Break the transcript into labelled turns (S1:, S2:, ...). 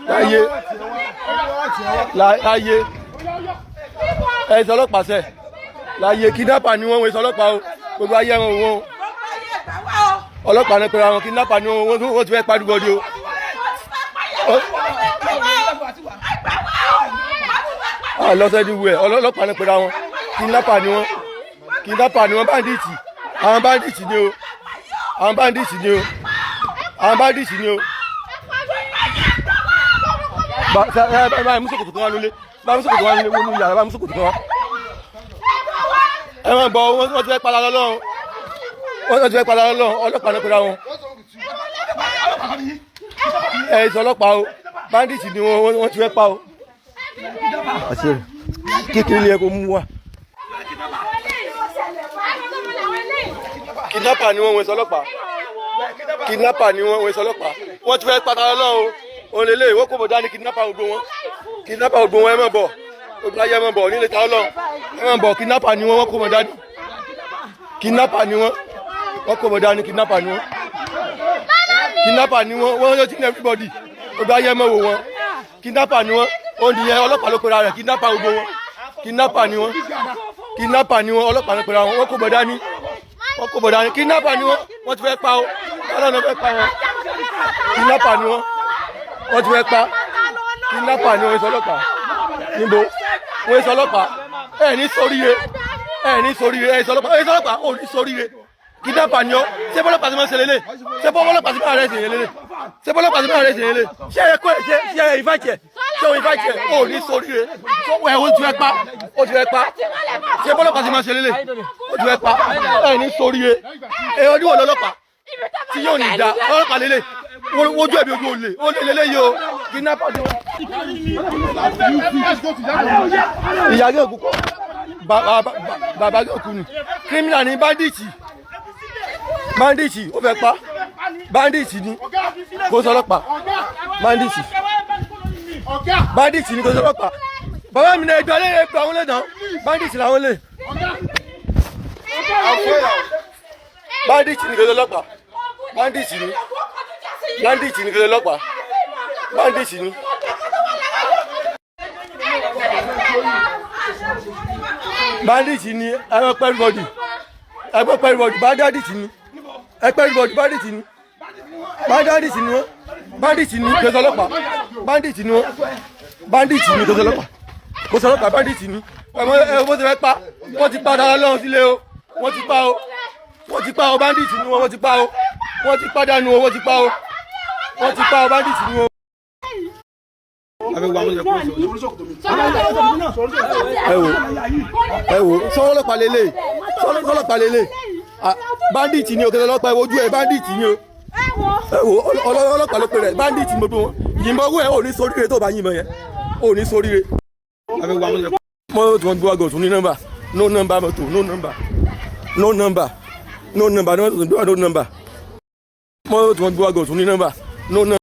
S1: Láyé láyé, ẹ sọ ọlọ́pàá sẹ láyé. Kidnapper ni wọ́n, wọ́n sọ ọlọ́pàá o. Gbogbo ayé wọn, wọn ọlọ́pàá náà pẹ̀lú àwọn kidnapper ni wọ́n. Wọ́n ti fẹ́ pàdúgbò di o. Lọ́sẹ̀ ní wẹ̀, ọlọ́pàá náà pẹ̀lú àwọn kidnapper ni wọ́n. Kidnapper ni wọ́n, bandit. Àwọn bandit ni o, àwọn bandit ni o, àwọn bandit ni o. Bá mú sòkòtò kan wá lólé, bá mú sòkòtò kan wá lólé, wọnú yàrá, bá mú sòkòtò kan wá. Ẹ máa bọ̀, wọ́n ti fẹ́ padà lọ́lọ́run, wọ́n ti fẹ́ padà lọ́lọ́run. Ọlọ́pàá náà pẹ̀lú àwọn. Ẹ sọ ọlọ́pàá o, bandit ni wọ́n, wọ́n ti fẹ́ pa o. Àṣẹ kékeré ni ẹ kò mú wa. Kidnapper ni wọ́n, wọ́n sọ ọlọ́pàá. Kidnapper ni wọ́n, wọ́n sọ ọlọ́pàá. Wọ́n ti fẹ́ padà lọ́lọ́run o. Òun lè wọ́n kò bọ̀ dání. Kidnapper gbogbo wọn, kidnapper gbogbo wọn. Ẹ má bọ̀, gbogbo ayé, ẹ má bọ̀ nílé ta ọlọ́run, ẹ má bọ̀. Kidnapper ni wọ́n, wọ́n kò bọ̀ dání. Kidnapper ni wọ́n, wọ́n kò bọ̀ dání. Kidnapper ni wọ́n, kidnapper ni wọ́n. Wọ́n yóò ti ní everybody. Gbogbo ayé, ẹ má wò wọ́n. Kidnapper ni wọ́n. Ó nìyẹn, ọlọ́pàá ló pera rẹ̀. Kidnapper gbogbo wọn, kidnapper ni wọ́n, kidnapper ni wọ́n. Ọlọ́pàá ló pera wọn. Wọ́n kò bọ̀ dání, wọ́n kò bọ̀ dání. Kidnapper ni wọ́n. Wọ́n ti fẹ́ pa o. Ọlọ́run fẹ́ pa wọn. Kidnapper ni wọ́n, wọ́n ti fẹ́ pa. Kidnapper ni wọ́n. Sọ ọlọ́pàá níbo? Wọ́n sọ ọlọ́pàá. Ẹ ní ṣoríire, ẹ ní ṣoríire. Ẹ sọ ọlọ́pàá, ẹ sọ ọlọ́pàá, ò ní ṣoríire. Kidnapper ni ọ́. Ṣé bọ́lọ́pàá ti máa ń ṣe lélẹ̀? Ṣé bọ́lọ́pàá ti máa rẹ̀ ṣe lélẹ̀? Ṣé bọ́lọ́pàá ti máa rẹ̀ ṣe lélẹ̀? Ṣé ẹ kọ́ ẹ? Ṣé ẹ ìfàjẹ? Ṣé o ìfàjẹ? Ò ní ṣoríire. Ẹ o ti fẹ́ pa, o ti fẹ́ pa. Ṣé bọ́lọ́pàá ti máa ṣe lélẹ̀? O ti fẹ́ pa. Ẹ ní ṣoríire. Ẹ ọdún wo lọ́lọ́pàá tí yóò ní da ọlọ́pàá lélẹ̀? Wojú ẹ̀bí ojú olè, olè lélẹ̀ yìí o. Kidnapper ni wọ́n. Ìyá yóò kú kọ́, bàbá yóò kú ni. Criminal ni, bandit, bandit. Ó fẹ́ pa. Bandit ni, kò sọ ọlọ́pàá. Bandit, bandit ni, kò sọ ọlọ́pàá. Bàbá mi náà, ẹgbẹ́ alẹ́ ẹgbẹ́ àwọn lè dán. Bandit làwọn lè. Bandit ni, kò sọ ọlọ́pàá. Bandit ni, bandit ni, kò sọ ọlọ́pàá. Bandit ni. Bandit ni. Ẹgbẹ́ pẹ́rìbọ̀dì, ẹgbẹ́ pẹ́rìbọ̀dì, bandit ni. Ẹgbẹ́ pẹ́rìbọ̀dì, bandit ni, bandit ni wọ́n. Bandit ni, kò sọ ọlọ́pàá. Bandit ni wọ́n, bandit ni, kò sọ ọlọ́pàá, kò sọ ọlọ́pàá. Bandit ni. Ẹ̀wọ̀n ẹ̀wọ̀n ti fẹ́ pa. Wọ́n ti pa dára lọ́run sílé o. Wọ́n ti pa o, wọ́n ti pa o. Bandit ni wọ́n. Wọ́n ti pa o, wọ́n ti pa dànù o. Wọ́n ti pa o, wọ́n ti pa o. Bandit ni wọ́n. Ẹ wo, ẹ wo, sọlọ́pàá lélẹ̀, sọlọ́pàá lélẹ̀. Bandit ni o, kẹsàn-án ọlọ́pàá. Ẹ wojú ẹ, bandit ni o. Ẹ wo, ọlọ́pàá ló pe rẹ̀. Bandit ni gbogbo wọn. Yìnbọn owó ẹ, ò ní ṣoríire. Tó bá yìnbọn yẹn, ò ní ṣoríire. Mọ́tò tí wọ́n gbé wá gòtún ní nọ́mbà, no number mọ́tò, no number, no number, no number ní mọ́tò tó gbé wá, no number. Mọ́tò tí wọ́n gbé wá gòtún ní nọ́mbà, no number.